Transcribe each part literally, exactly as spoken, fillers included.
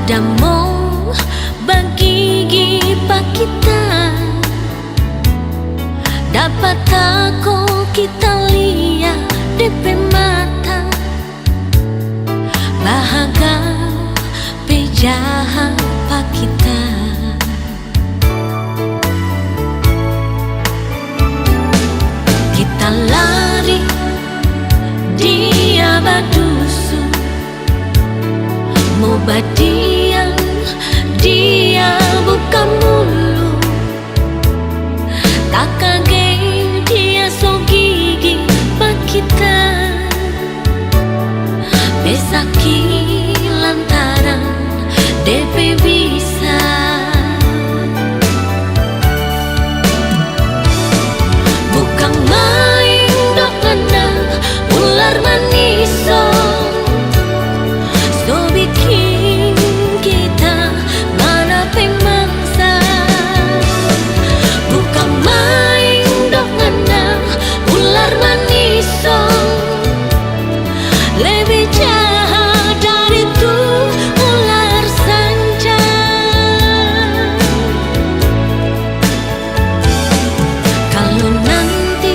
Ada mo bagigi pa kita, dapa tako kita lia de pe mata, bahaga pe jaha pa kita. Kita lari, dia badusu, mo badiam, dia buka mulu. Takage dia so gigi pa kita. Pe saki lantaran de pe bisa. Bukang main dok ngana, ular maniso, so biking kita ngana pe mangsa. Bukang main dok ngana, ular maniso, lebe jaha dari tu ular sanca. Kalu nanti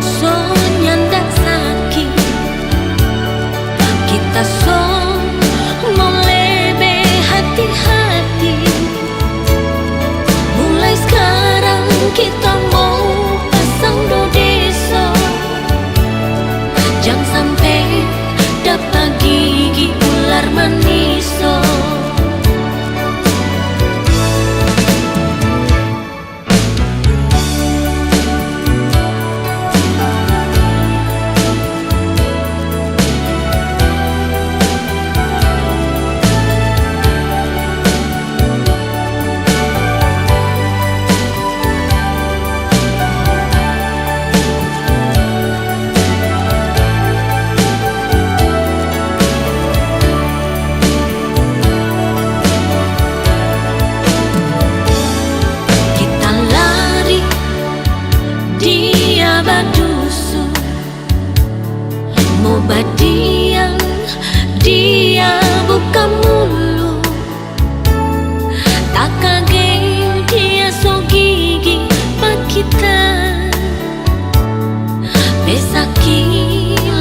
so nyanda saki, kita so mo lebe hati-hati. Mulai skarang kita mo pasang dodeso, jang sampe dapa gigi ular maniso. Kita lari, dia badusu, mo badiam, dia buka mulu. Takage dia so gigi pa kita. Pe saki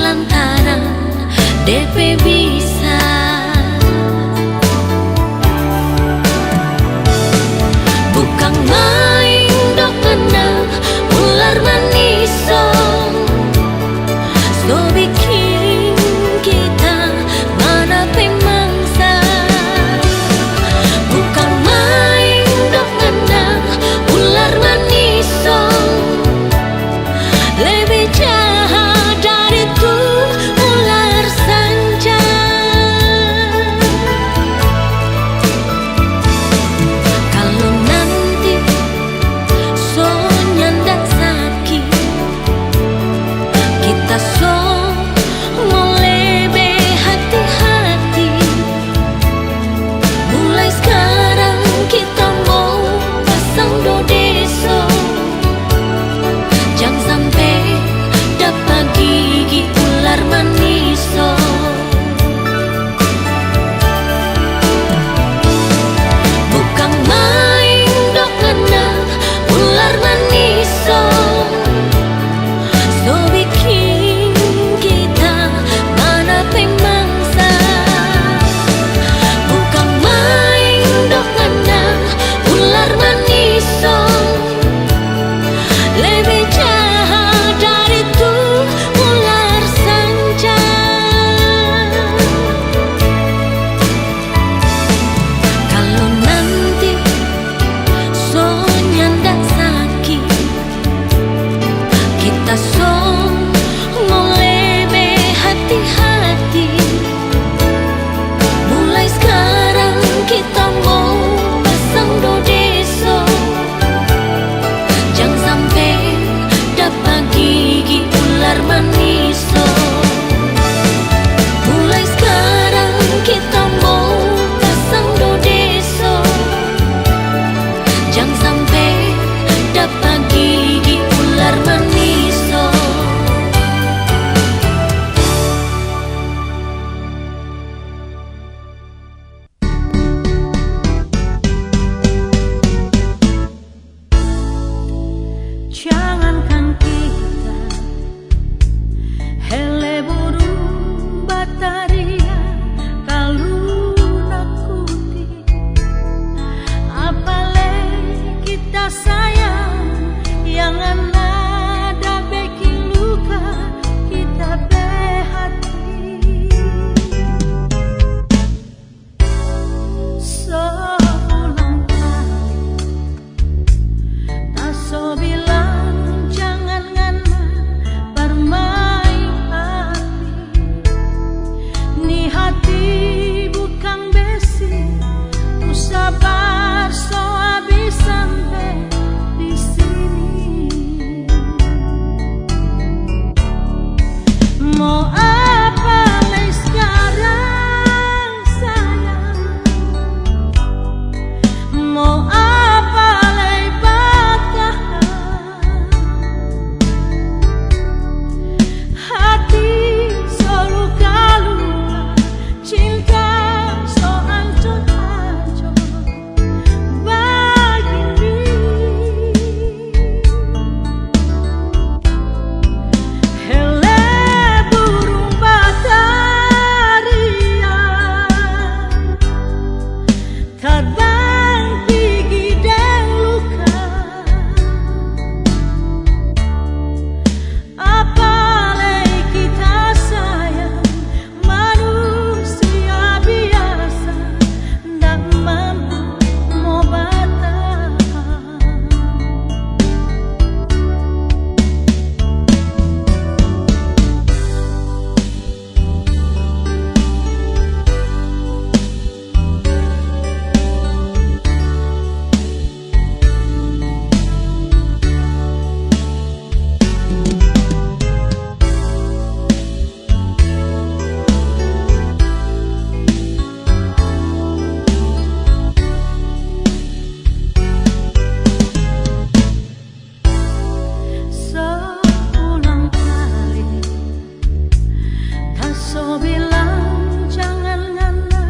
lantaran de pe bisa. Bukang main dok ngana, ular maniso, so biking kita ngana pe mangsa. Bukang main dok ngana, ular maniso, lebe jaha dari tu ular sanca. Kalu nanti so nyanda saki, kita so Mo apa lei skarang, sayang? Mo apa lei batahan? Hati so luka-luka, cinta so ancor-ancor. Bagini, hele burung batariang, terbang pigi deng luka. Apa lei kita sayang, manusia biasa, ndak mampu mo batahan. Seulang kali ta so bilang, jangan ngana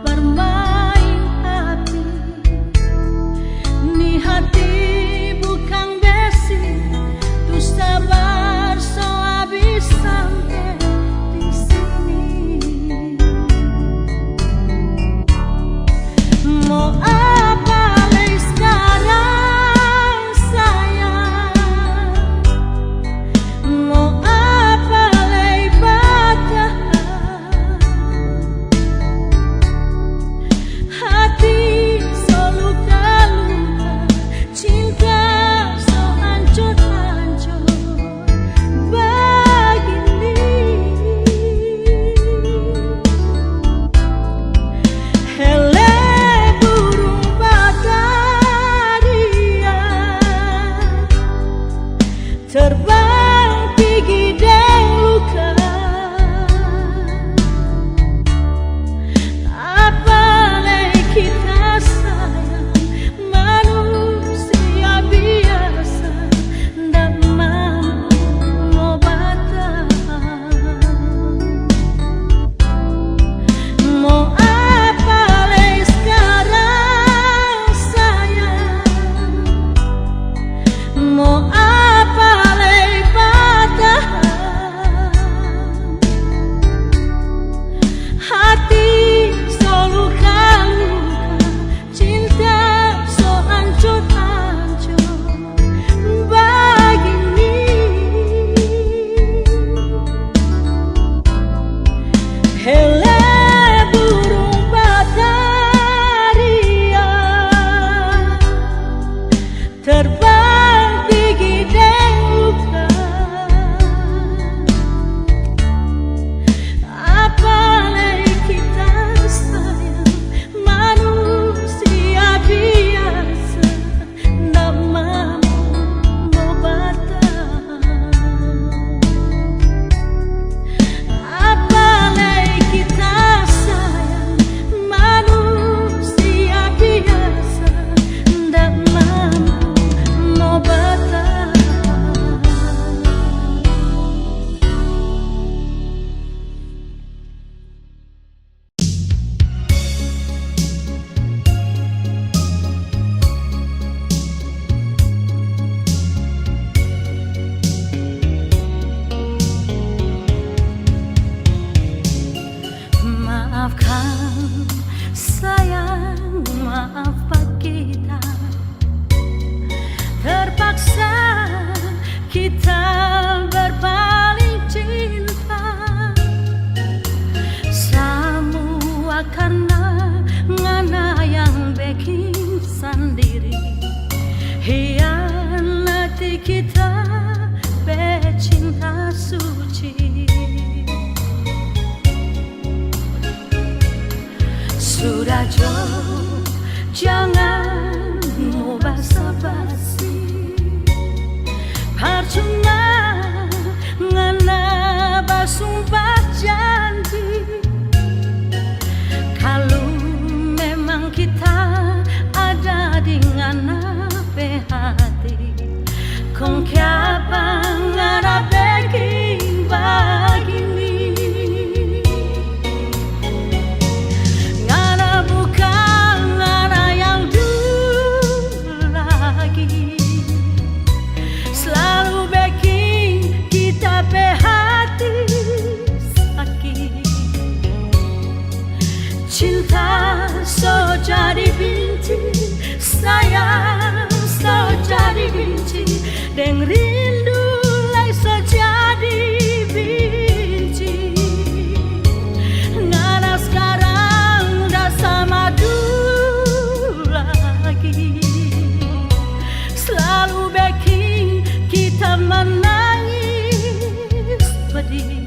bermain hati. Ni hati bukang besi, tu sabar so abis sampe di sini. Mo apa lei skarang, sayang? Mo apa lei batahan? Hati so luka-luka, cinta so ancor-ancor. Bagini, hele burung batariang, terbang pigi deng luka. Apa lei kita sayang, manusia biasa, ndak mampu mo batahan. Mo apa lei skarang, sayang? Mo apa lei batahan? Hati so luka-luka, cinta so ancor-ancor. Bagini, hele burung batariang, terbang pigi deng luka. Apa lei kita sayang, manusia biasa, ndak mampu mo batahan. Apa lei kita sayang, manusia biasa, ndak mampu mo batahan. Maafkan, sayang, maaf pa kita. Terpaksa kita berpaling cinta. Samua karna ngana yang beking sandiri. Hianati kita pe cinta suci. Sudah jo, jangan mo basa-basi. Parcuma ngana basungguh Deng rindu lei so jadi binci. Ngana skarang da sama dulu lagi. Slalu beking kita manangis pedih.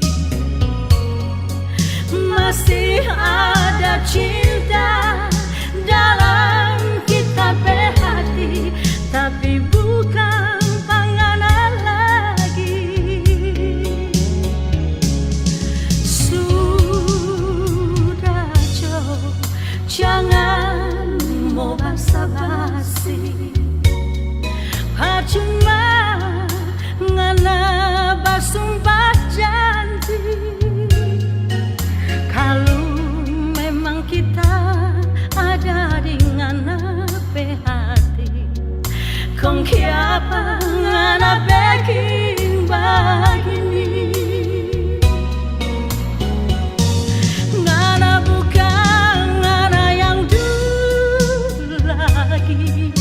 Masih ada cinta dalam kita pe hati, tapi bukang pa ngana lagi. Sudah jo, jangan mo basa-basi. Percuma ngana basumpah janji. Kalu memang kita ada di ngana pe hati, kong kiapa ngana beking bagini? Ngana bukang ngana yang dulu lagi.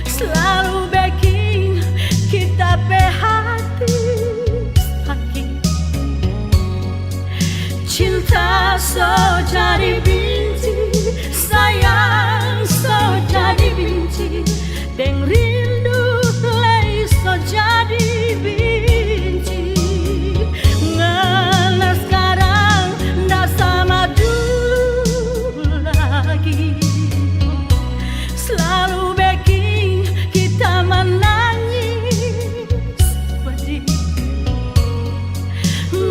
Slalu beking kita pe hati saki. Cinta so jadi binci, sayang so jadi binci, deng rindu lei so jadi binci. Ngana skarang da sama dulu lagi. Slalu beking kita manangis pedih.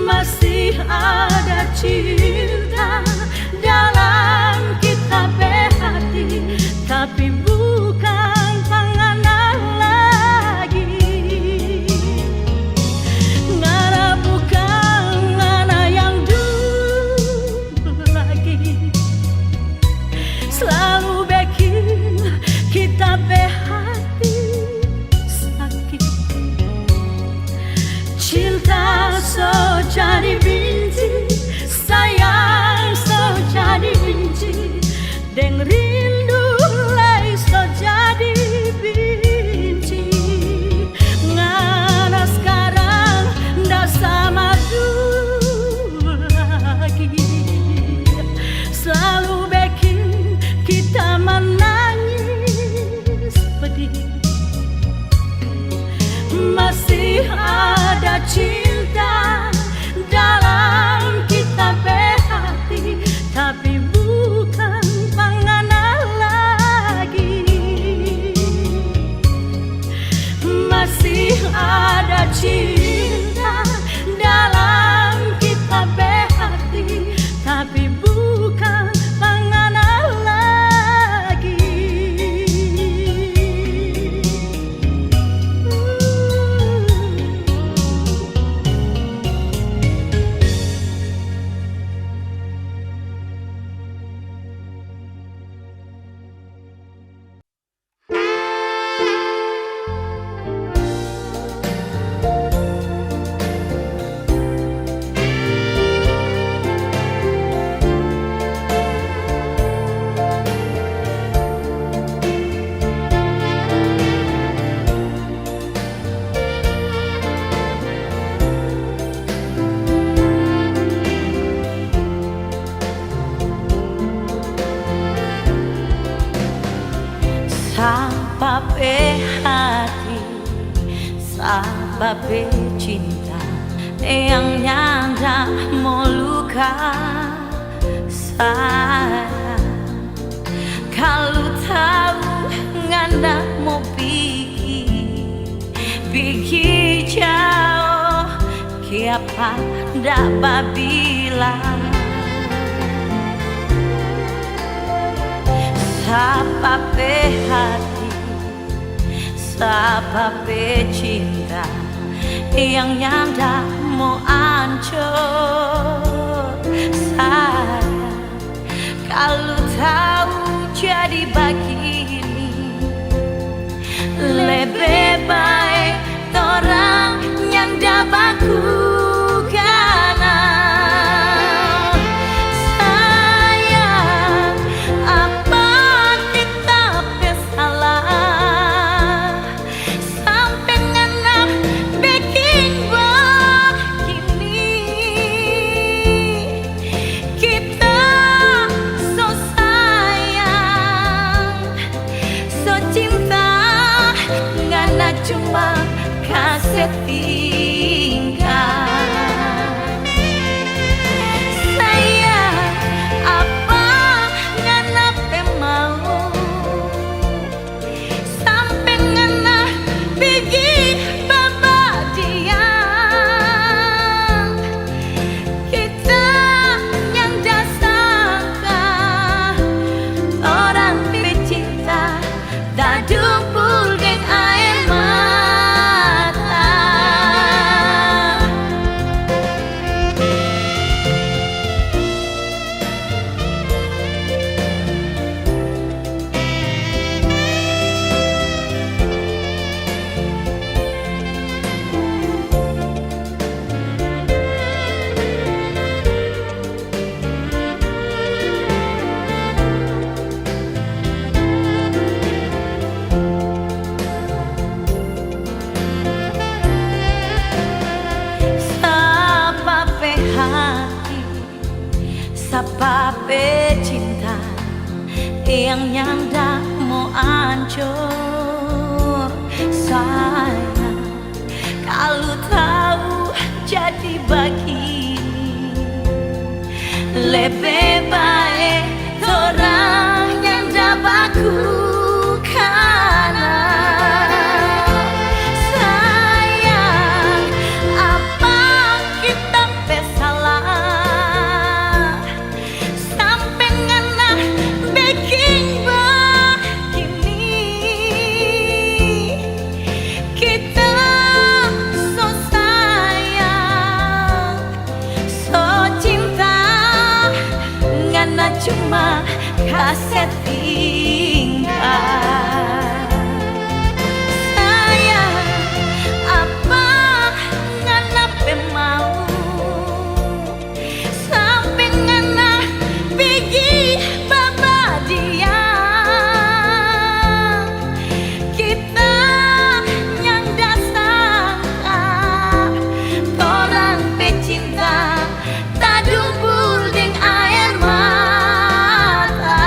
Masih ada cinta dalam kita pe hati, tapi bukang pa ngana lagi. Ngana bukang ngana yang dulu lagi. Slalu beking kita pe hati saki. Cinta so jadi binci, sayang so jadi binci, deng rindu lei so jadi binci. Ngana skarang da sama dulu lagi. Slalu beking kita manangis pedih. Masih ada cinta dalam kita pe hati, tapi bukang pa ngana lagi. Masih ada cinta dalam kita pe hati, tapi bukang pa ngana lagi. Sapa pe hati, sapa pe cinta yang nyanda mo luka, sayang. Kalu tau ngana mo pigi, pigi jao, kiapa nda babilang? Sapa pe hati, sapa pe cinta yang nyanda mo ancor, sayang. Kalu tau jadi bagini, lebe bae torang nyanda baku kanal. Sayang, apa kita pe salah? Sampe Sapa pe cinta yang nyanda mo ancor, sayang. Kalu tau jadi bagini, lebe bae torang nyanda baku kanal. Sayang, apa kita pe salah? Sampe ngana beking bagini, kita so sayang, so cinta, ngana cuma kase tinggal. Sayang, apa ngana pe mau? Sampe ngana pigi babadia, kita nyanda sangka, torang pe cinta tadumpul deng aer mata.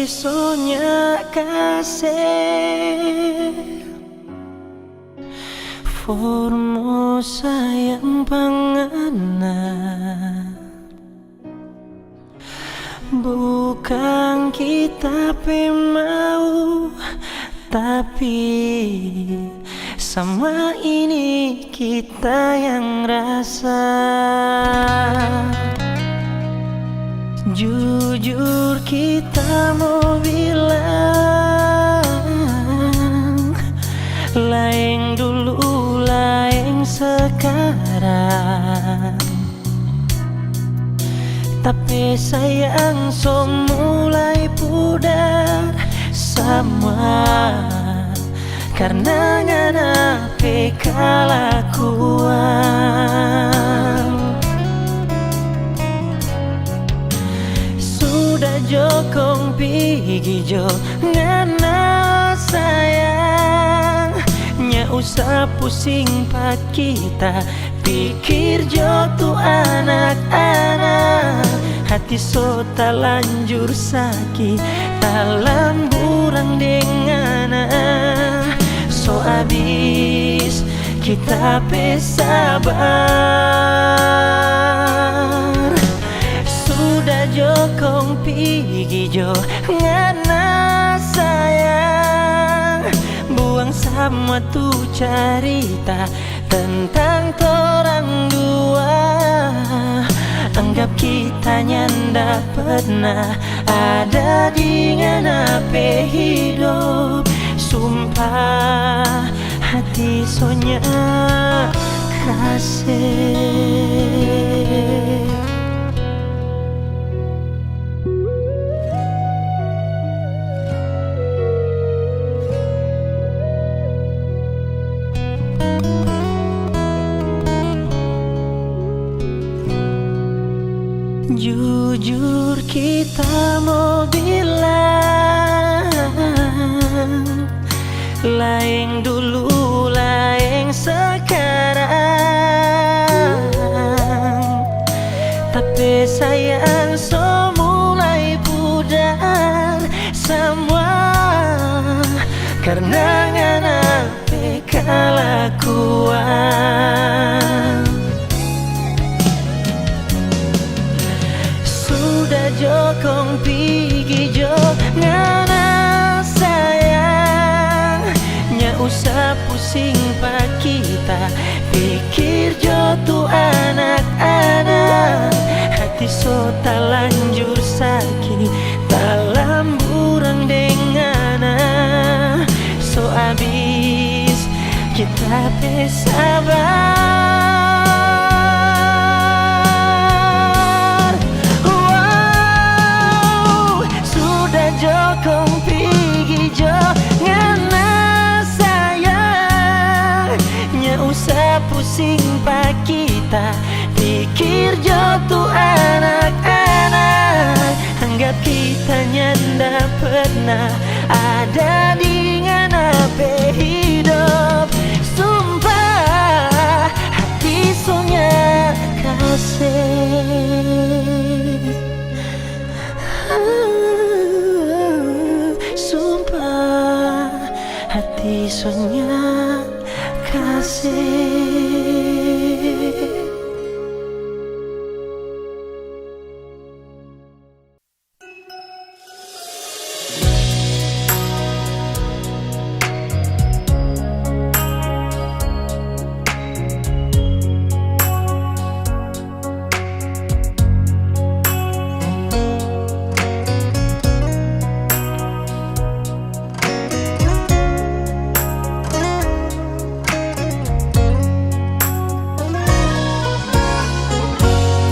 Sonya kase for mo sayang pa ngana. Bukang kita pe mau, tapi samua ini kita yang rasa. Jujur kita mo bilang, laeng dulu, laeng sekarang. Tapi sayang so mulai pudar samua karna ngana pe kalakuan. Sudah jo kong pigi jo ngana sayang, nya usah pusing pa kita. Pikir jo tu anak-anak, hati so talanjur saki, talamburang deng ngana, so abis kita pe sabar. Sudah jo kong pigi jo ngana sayang, buang samua tu carita tentang torang dua. Anggap kita nyanda pernah ada di ngana pe hidop. Sumpah, hati so nya kase. Jujur kita mo bilang, laeng dulu, laeng sekarang. Tapi sayang so mulai pudar samua karna ngana pe kalakuan. Sudah jo kong pigi jo ngana sayang, nya usah pusing pa kita. Pikir jo tu anak-anak, hati so talanjur saki, talamburang deng ngana, so abis kita pe sabar. Wow, sudah jo kong pigi jo ngana sayang, nya usah pusing pa kita. Pikir jo tu anak-anak, anggap kita nyanda pernah ada di ngana pe hidop. Sumpah, hati so nya kase. Sumpah, hati so nya kase.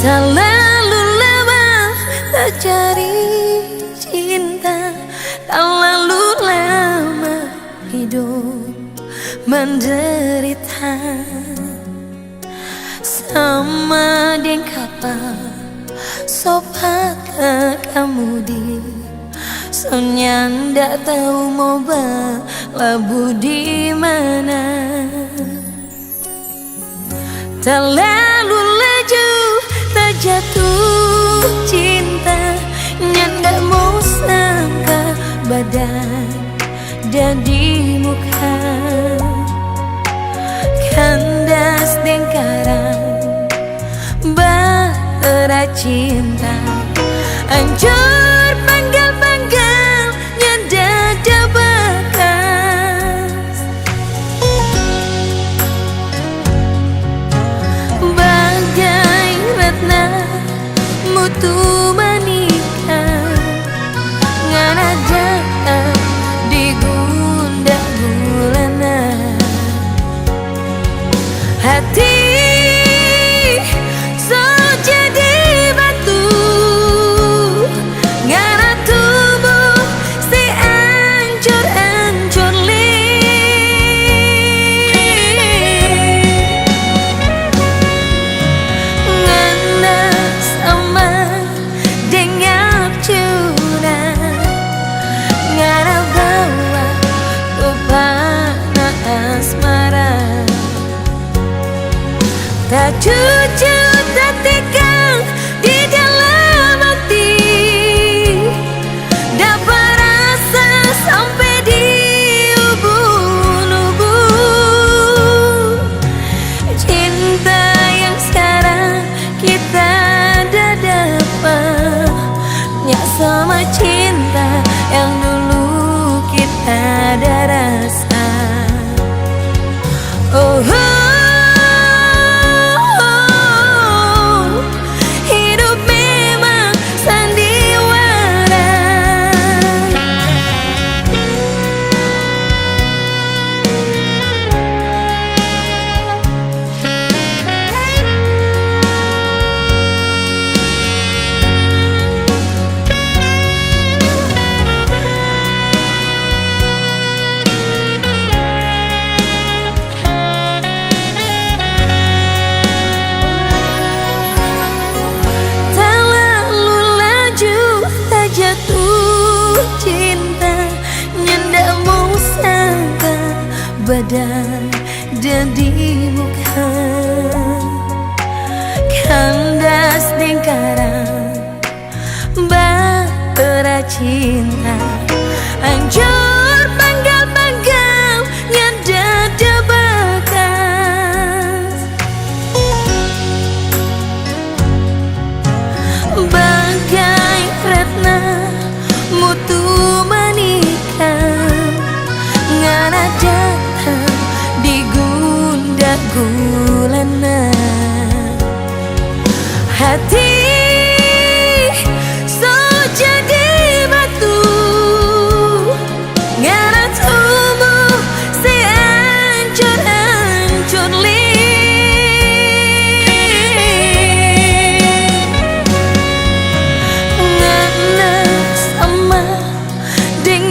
Talalu lama ta cari cinta, talalu lama hidop menderita. Sama deng kapal so patah kamudi, so nyanda tau mo balabu di mana. Talalu laju tajatuh cinta, nyanda mo sangka Bara cinta ancor panggal-panggal, nyanda ada bakas. Bagai ratna mutu manika, ngana datang di gundah gulana. Hati so jadi batu, ngana tubu se ancor-ancor lei. Ngana sama deng cuna, ngana bawa tu pana asmara. Tacucu tatikang di dalam hati, dapa rasa sampe di ubun-ubun. Cinta yang skarang kita da dapa, nya sama cinta yang dulu kita da rasa. Oh, oh, oh, hidup memang sandiwara. Talalu laju tajatuh cinta, nyanda mo sangka badan dan di muka. Kandas deng karang, bara cinta ancor panggal-panggal, nyanda ada bakas. Bagai ratna mutu manika, ngana datang di gundah gulana. Hati so jadi batu, ngana tubu se ancor-ancor lei. Ngana sama deng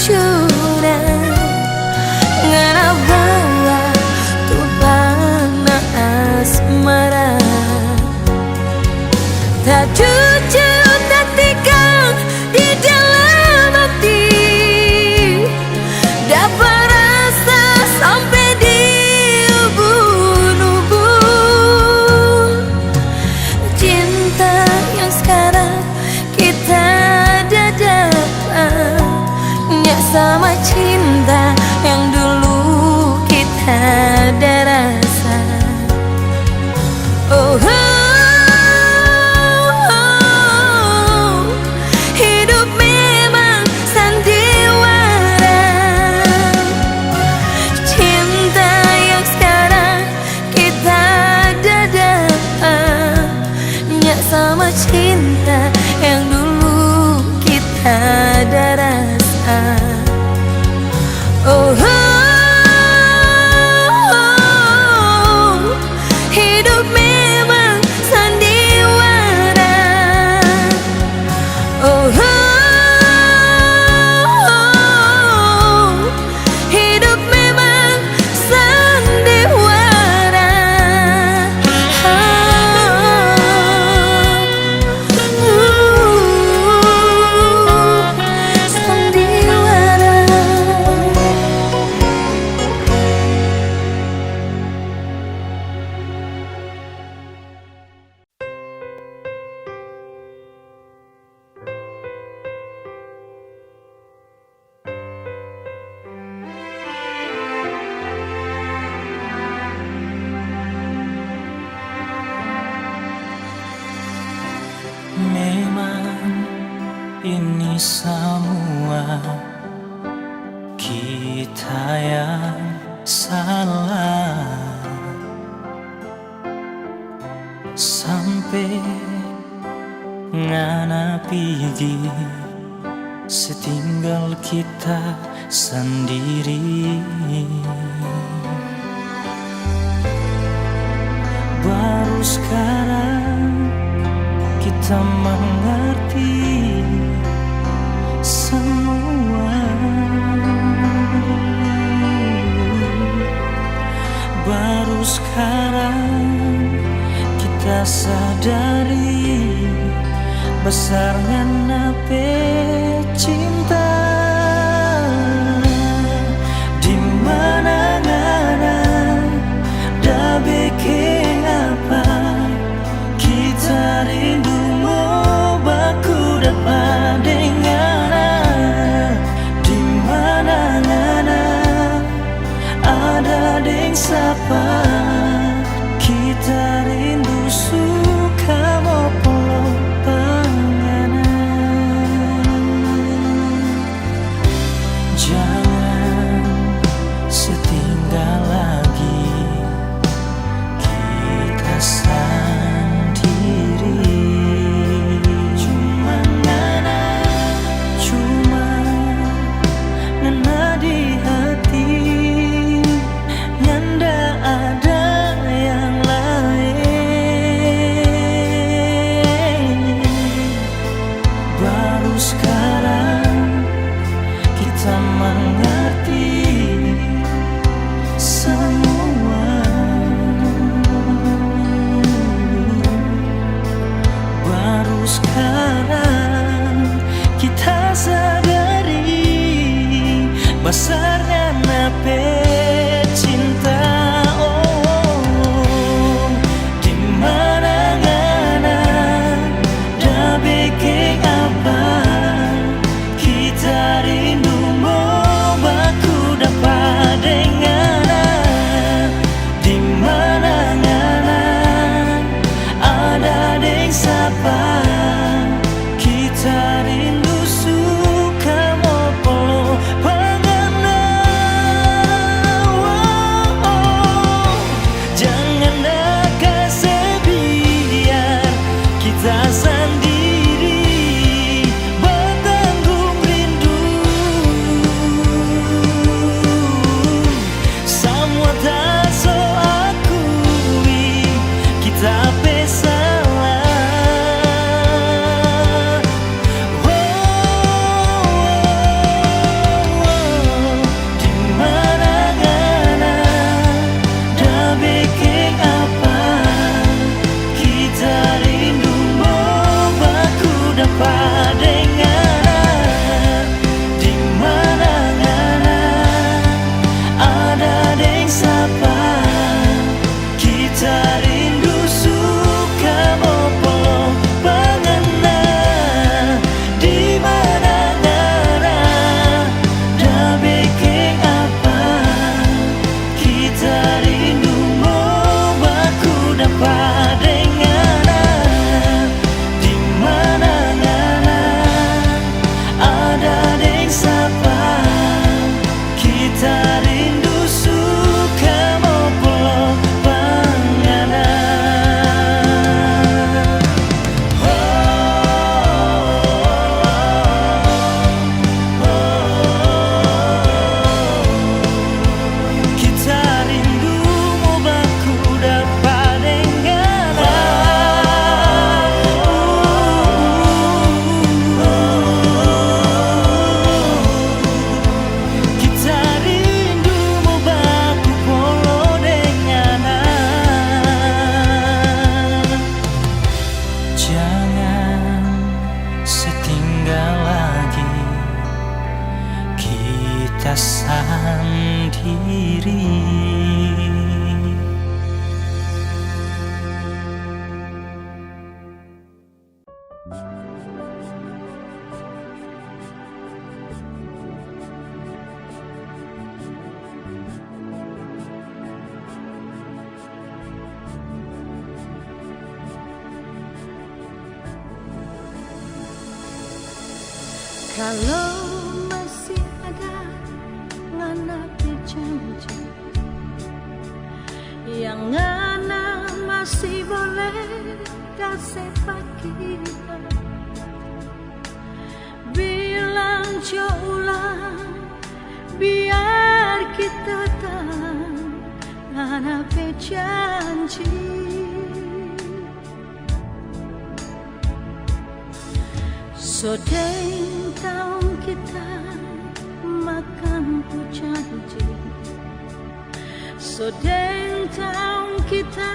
cuna, ngana bawa tu pana asmara. Tacucu tatikang di dalam hati, dapa rasa sampe di ubun-ubun. Cinta yang skarang kita da dapa, nya sama cinta yang dulu kita da rasa. Oh, oh, oh, hidup memang sandiwara. Cinta yang skarang kita da dapa, nya sama cinta yang dulu kita da rasa. Oh, oh, oh, hidup memang sandiwara. Oh, oh, oh, hidup memang sandiwara. Ini samua kita yang salah, sampe ngana pigi, se tinggal kita sandiri. Baru skarang kita mangarti samua. Baru skarang kita sadari besar ngana pe cinta. Di mana ngana da beking apa? Kita rindu mo baku dapa deng ngana. Di mana ngana ada deng sapa? Kita rindu suka mo polo pa ngana. Jangan se tinggal lagi kita sandiri. Cuma ngana, cuma ngana di hati, nyanda ada yang lain. Baru skarang kita mangarti samua. Baru skarang kita sadari basar ngana pe cinta. Oh, di mana ngana da beking apa? Kita rindu mo baku dapa deng ngana. Di mana ngana ada deng sapa? Kita rindu suka mo polo pa ngana. Oh, oh. Jangan da kase biar kita sandiri batanggung rindu. Samua ta so akui kita pe salah. Oh, oh, oh, oh. Di mana ngana da beking apa? Kita rindu mo baku dapa deng ngana. Di mana ngana ada deng sapa? Kita rindu suka mo polo pa ngana. Di mana ngana da beking apa? Kita rindu mo baku dapa deng ngana. Di mana ngana ada deng sapa? Kita rindu suka mo polo pa ngana. Oh, oh, oh, oh. Kita rindu mo baku dapa deng ngana. Kita rindu mo baku polo deng ngana. Jangan se tinggal lagi kita sandiri. Kalo masih ada ngana pe janji yang ngana masih boleh kase pa kita, bilang jo ulang, biar kita tau ngana pe janji. So deng taong kita makang tu janji, so deng taong kita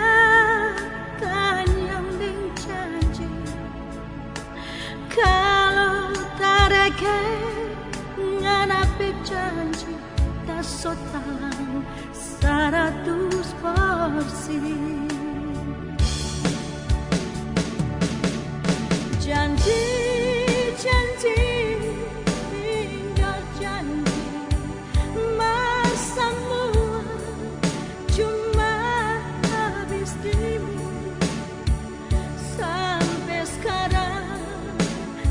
kanyang deng janji. Kalo tareke ngana pe janji, ta so talang saratus porsi. Janji, janji, tinggal janji, mar samua cuma abis di mulut. Sampe skarang,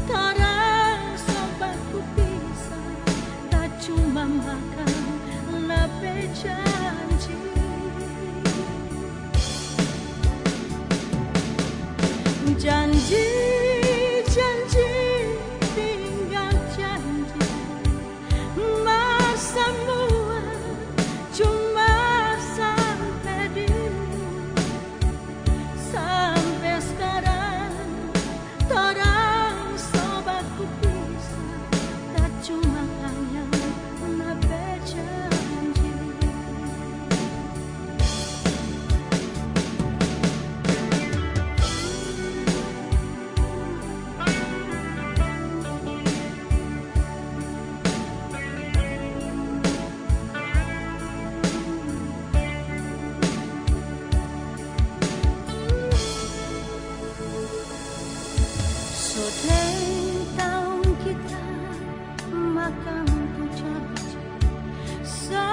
torang so baku pisa, ta cuma makang na pe janji. Janji, janji, tinggal janji, mar samua cuma sampe di mulut. Sampe skarang, torang so baku pisa, ta cuma kanyang na pe janji. So deng taong kita makang tu janji, so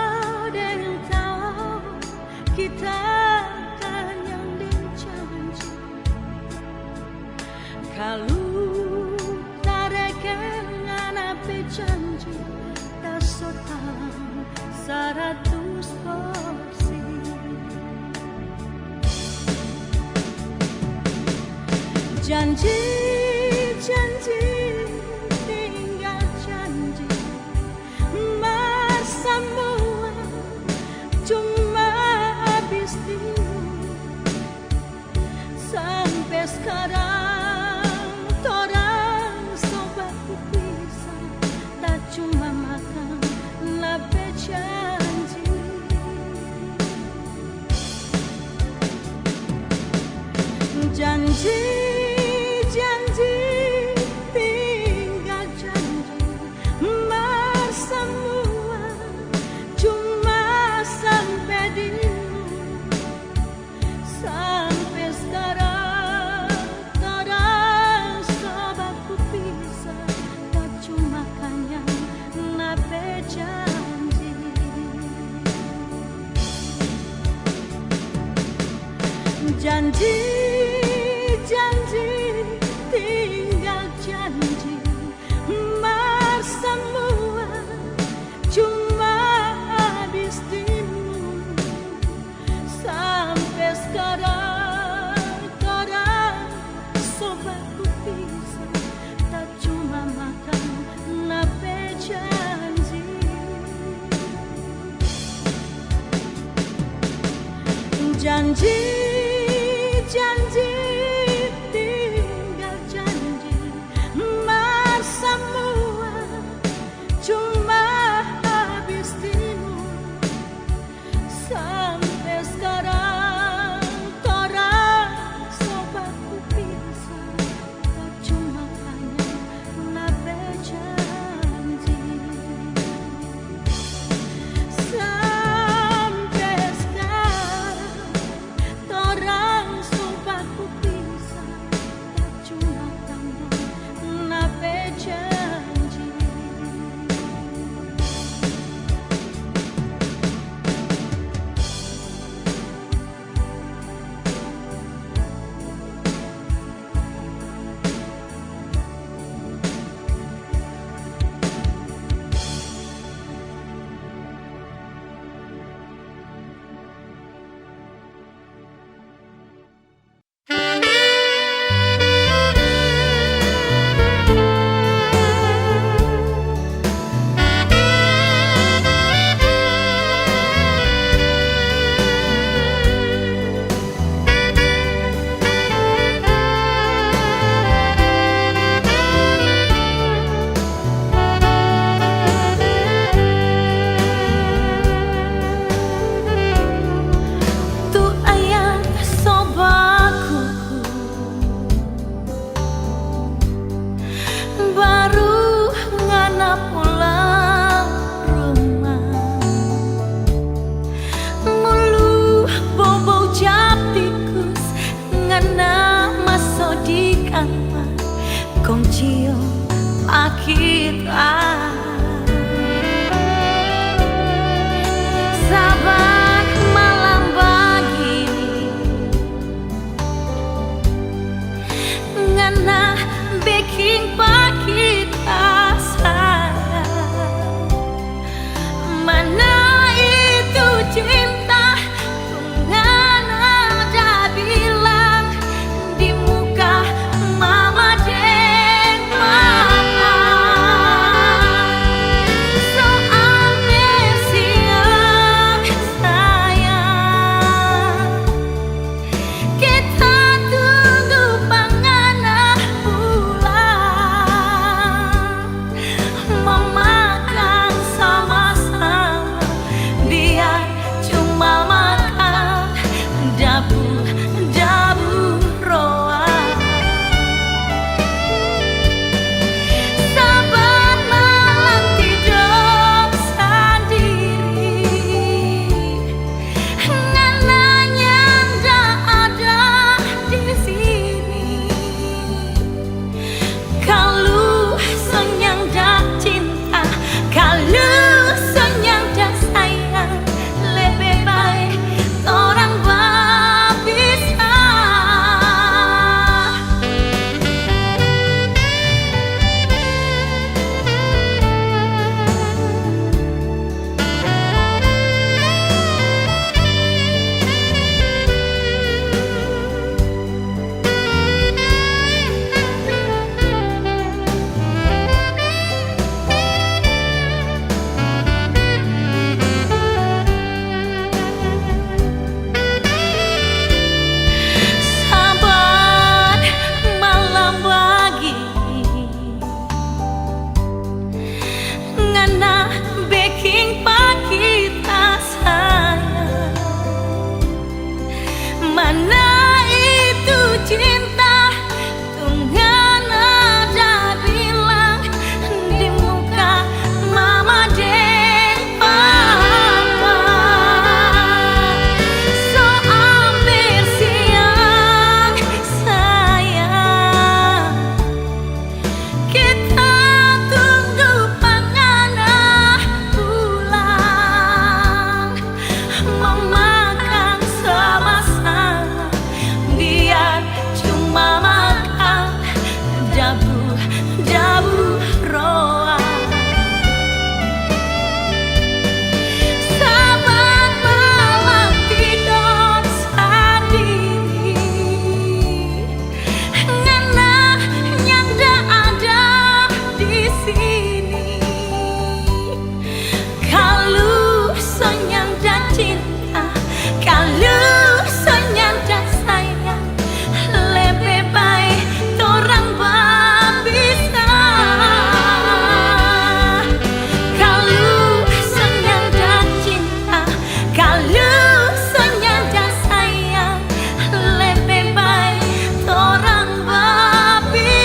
deng taong kita kanyang deng janji. Kalu tareke ngana pe janji, ta so talang saratus porsi. Janji, janji, tinggal janji, mar samua cuma abis di mulut. Sampe skarang, torang so baku pisa, ta cuma makang na pe janji. Janji, janji, tinggal janji, mar samua cuma sampe di mulut. Sampe skarang, torang so baku pisa, ta cuma kanyang na pe janji. Janji, janji, tinggal janji, mar samua cuma abis di mulut. Sampe skarang, torang so baku pisa, ta cuma makang na pe janji. Janji, janji, tinggal janji, mar samua cuma abis di mulut. Sampe skarang, torang so baku pisa, ta cuma kanyang na pe janji. Sampe skarang, kita. Sabar malam bagini, ngana beking pa kita sayang. Mana itu cinta? Ngana da bilang di muka mama deng papa. So ambe siang sayang, kita tunggu pa ngana pulang. Mamakang sama-sama, biar cuma makang dabu-dabu roa. Sabar malam tidor sandiri, ngana nyanda ada di sini. Kalu so nyanda cinta, kalu so nyanda sayang, lebe bae torang bapisah. Sabar malam bagini, ngana beking pa kita sayang. Mana itu cinta? Tu ngana da bilang di muka mama deng papa. So ambe siang sayang, kita tunggu pa ngana pulang. Mamakang sama-sama, biar cuma makang dabu-dabu roa. Sabar malam tidor sandiri, ngana nyanda ada di sini. Kalu so nyanda cinta, kalu so nyanda sayang, lebe bae torang bapisah. Kalu so nyanda cinta, kalu so nyanda sayang, lebe bae torang bapisah.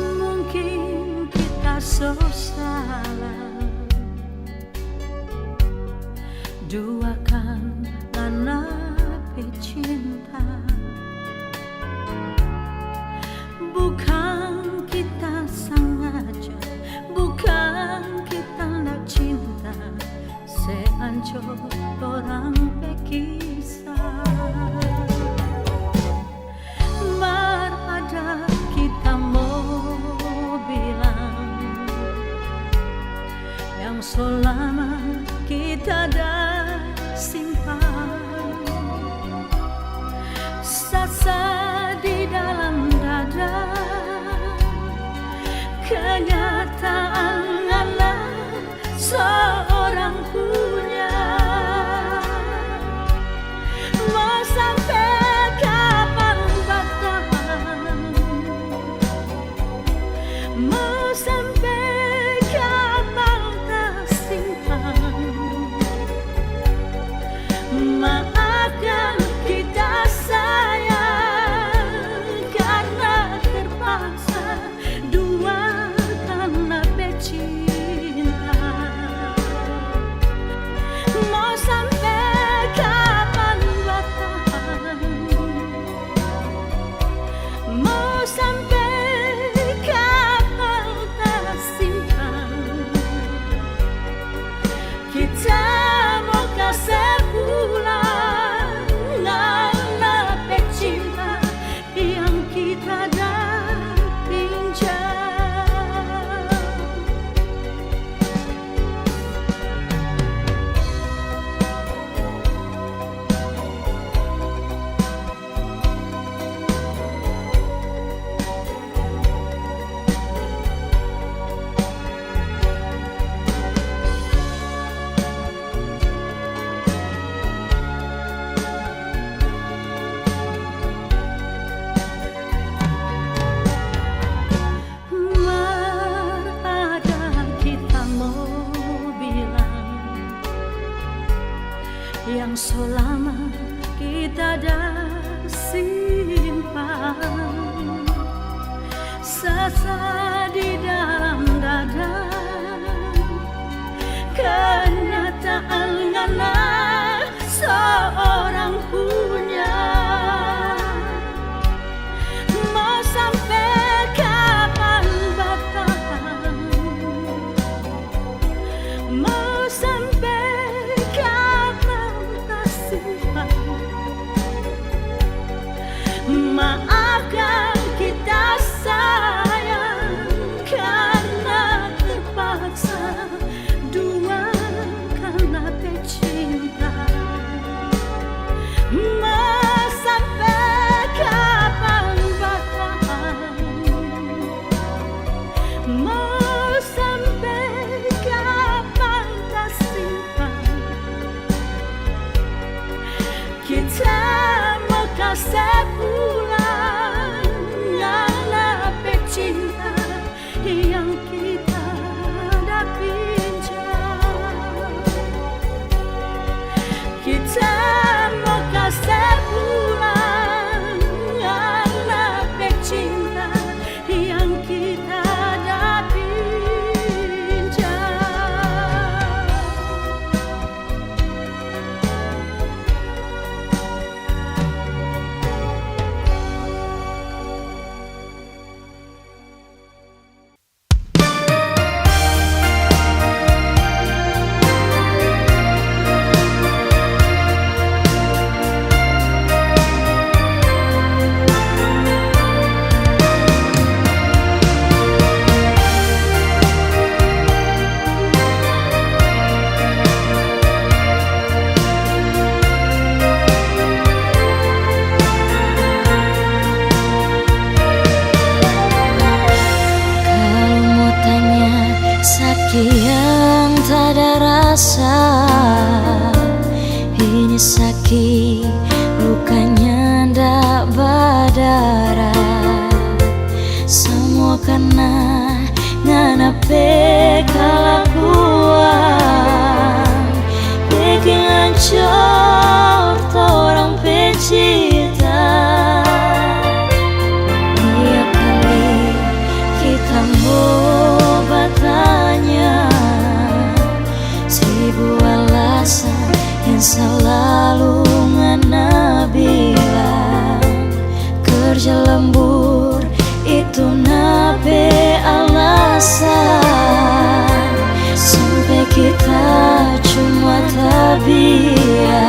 Mungkin kita so salah duakan ngana pe cinta. Bukang kita sangaja, bukang kita nda cinta, se ancor torang pe kisah. Mar ada kita mo bilang, yang so lama kita da simpan, sasa di dalam dada, kenyataan ngana so Mo sampe kapan ta simpang? Maafkan kita sayang, karna terpaksa dua karna pe cinta. Mo sampe kapan batahan? Mo sampe kapan ta simpang? Kita mo kase pulang ngana pe cinta yang kita da pinjam. Mar ada kita mo bilang, yang so lama kita da simpang, sasa di dalam dada, kenyataan ngana so orang punya. Mo sampe kapan batahan? Mo sampe kapan ta simpang? Maafkan kita sayang, karna terpaksa dua karna pe cinta. Mo sampe kapan batahan? Mo sampe kapan ta simpang? Kita mo kase pulang ngana pe cinta yang kita da pinjam. Kita mo kase pulang ngana pe cinta yang kita da pinjam. Kalu mo tanya saki yang tada rasa, ini saki luka nyanda badara. Samua karna ngana pe kalakuan beking ancor torang pe cinta. Tiap kali kita mo batanya, seribu alasan yang salalu ngana bilang. Kerja lembur itu na pe alasan, sampe kita cuma tabilang.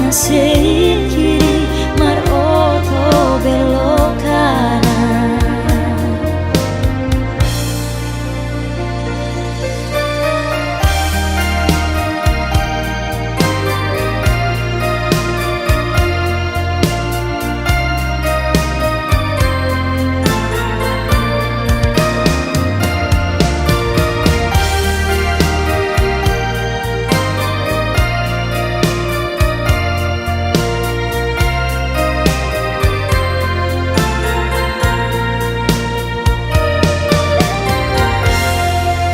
Sei kiri mar oto belok kanan.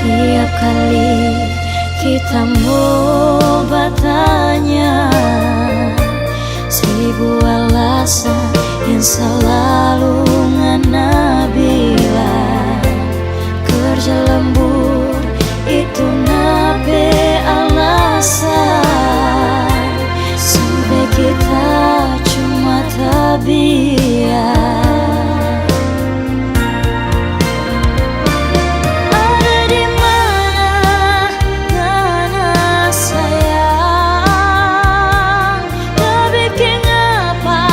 Tiap kali kita mo batanya, seribu alasan yang selalu ngana bilang. Kerja lembur itu na pe alasan, sampe kita cuma tabiar. Ada di mana ngana sayang? Babiking apa,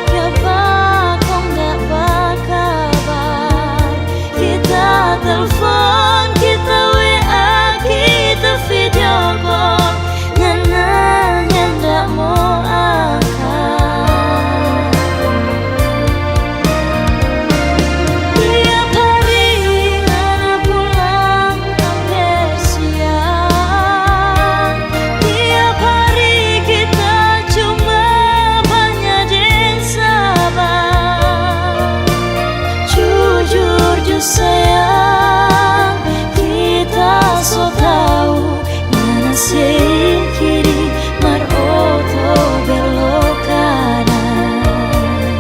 ya bakong nda bakabar. Kita telfon, kita W A, kita video call, ngana nyanda mo angka. Tiap hari ngana pulang ambe siang. Tiap hari kita cuma banya deng sabar. Jujur jo sayang, kita so tau ngana sei kiri mar oto belok kanan.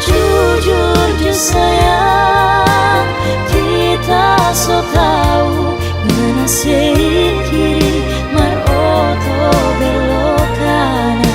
Jujur jo sayang, kita so tau ngana sei kiri mar oto belok kanan.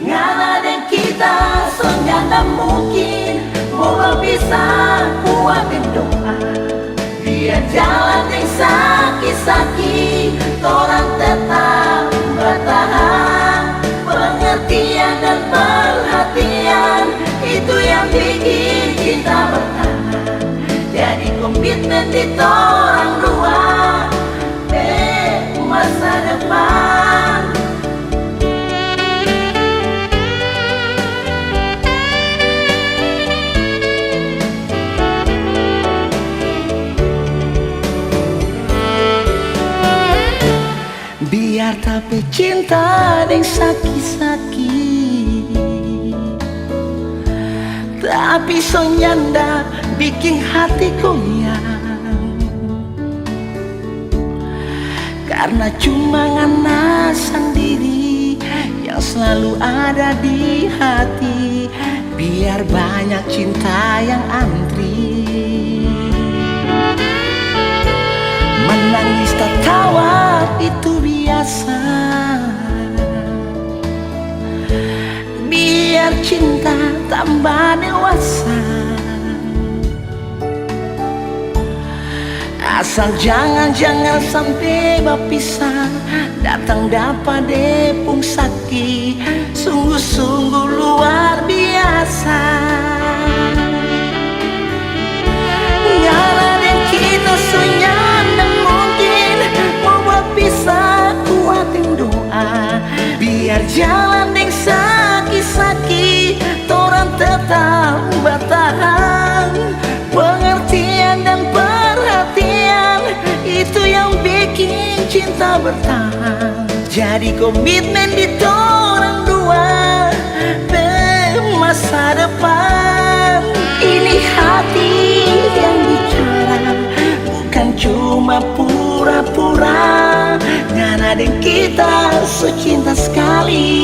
Ngana deng kita so nyanda mungkin mo bapisah, kuat deng doa. Biar jalan deng saki-saki, torang tetap bertahan. Pengertian dan perhatian, itu yang bikin cinta bertahan. Jadi komitmen di torang dua pe masa depan. Biar ta pe cinta deng saki-saki, tapi so nyanda biking hati goyang. Karna cuma ngana sandiri yang slalu ada di hati, biar banyak cinta yang antri. Menangis tatawa itu biasa, biar cinta tambah dewasa. Asal jangan-jangan sampe bapisah, datang dapa de pung saki, sungguh-sungguh luar biasa. Ngana deng kita so nyanda mungkin mo bapisah, kuat deng doa. Biar jalan deng saki-saki, torang tetap batahan. Pengertian dan perhatian, itu yang bikin cinta bertahan. Jadi komitmen di torang dua pe masa depan. Ini hati yang bicara, bukan cuma pura-pura. Ngana deng kita so cinta skali.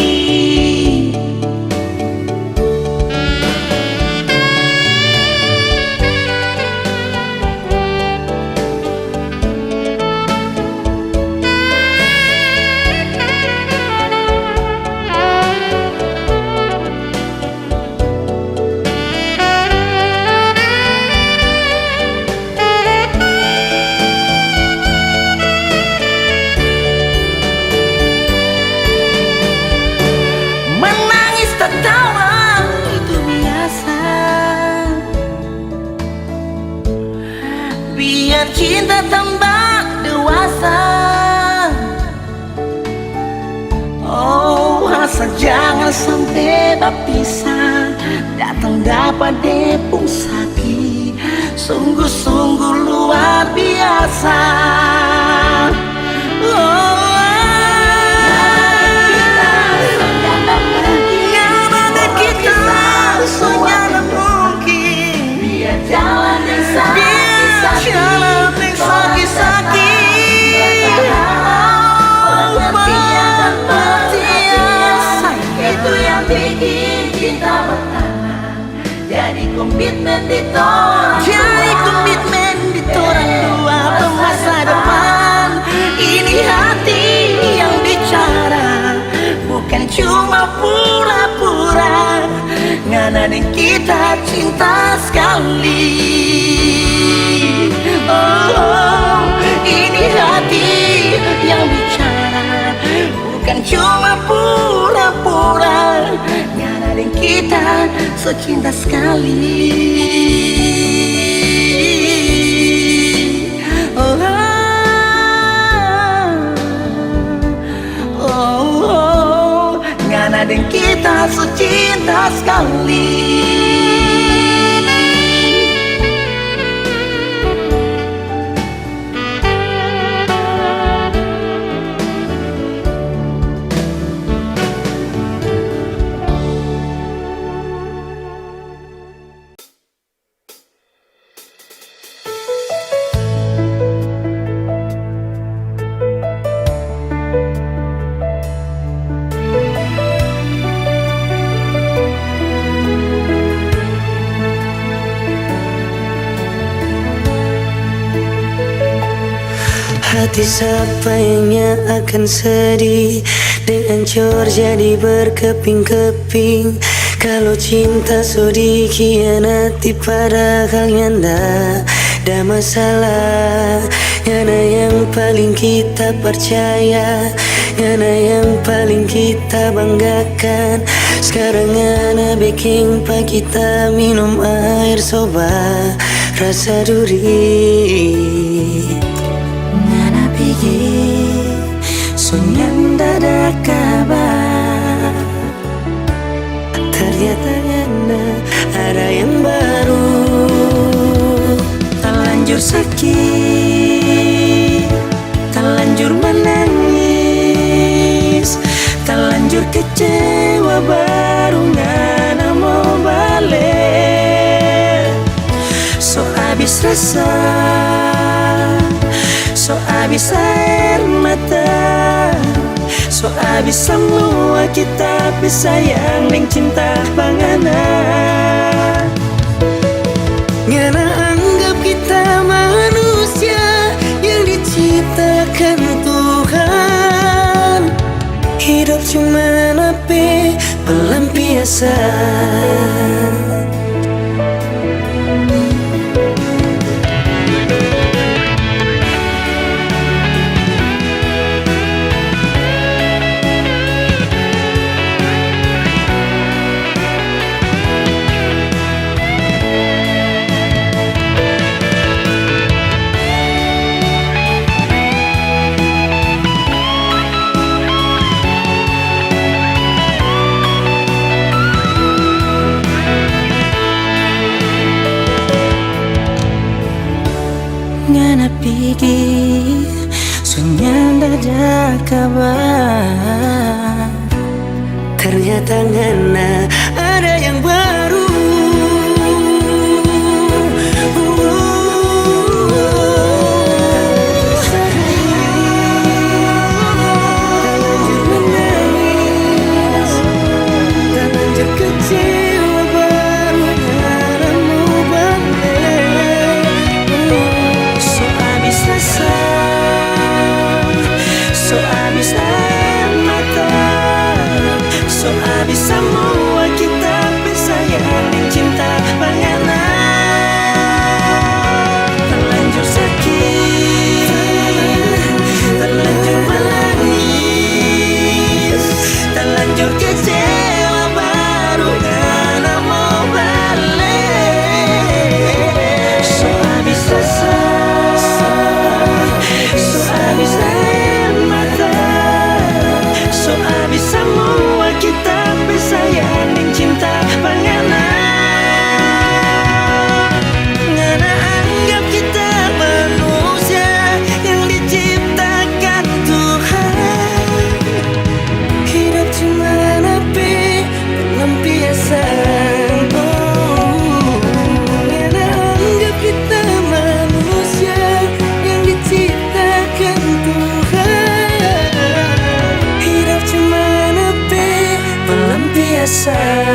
sampe bapisa, datang dapa de pung saki, sungguh-sungguh luar biasa. Oh, kita so nyanda mungkin. Biar jalan deng saki-saki, jalan deng saki-saki. Pengertian dan pengertian, itu yang bikin cinta bertahan. Jadi komitmen di torang dua, jadi komitmen di torang dua, pe masa depan. Ini hati yang bicara, bukan cuma pura-pura. Ngana deng kita cinta skali. Oh, ini hati yang bicara, bukan cuma pura-pura. Ngana deng kita so cinta skali. Oh, oh, oh, ngana deng kita so cinta skali. Hati sapa yang nya akan sedih deng ancor jadi berkeping-keping. Kalu cinta so dikhianati padahal nyanda ada masalah. Ngana yang paling kita percaya, ngana yang paling kita banggakan. Skarang ngana beking pa kita minum aer so barasa duri. Ngana pigi so nyanda ada kabar. Ternyata ngana ada yang baru. Talanjur saki, talanjur manangis, talanjur kecewa, baru ngana mo bale. So abis rasa, so abis aer mata, so abis samua kita pe sayang deng cinta pa ngana. Ngana anggap kita manusia yang diciptakan Tuhan, hidup cuma pe pelampiasan. Ngana pigi so nyanda ada kabar. Ternyata ngana ada yang baru. Terlanjur menangis, terlanjur kecewa, baru ngana mo bale. So abis rasa, so abis aer mata, so abis samua seng.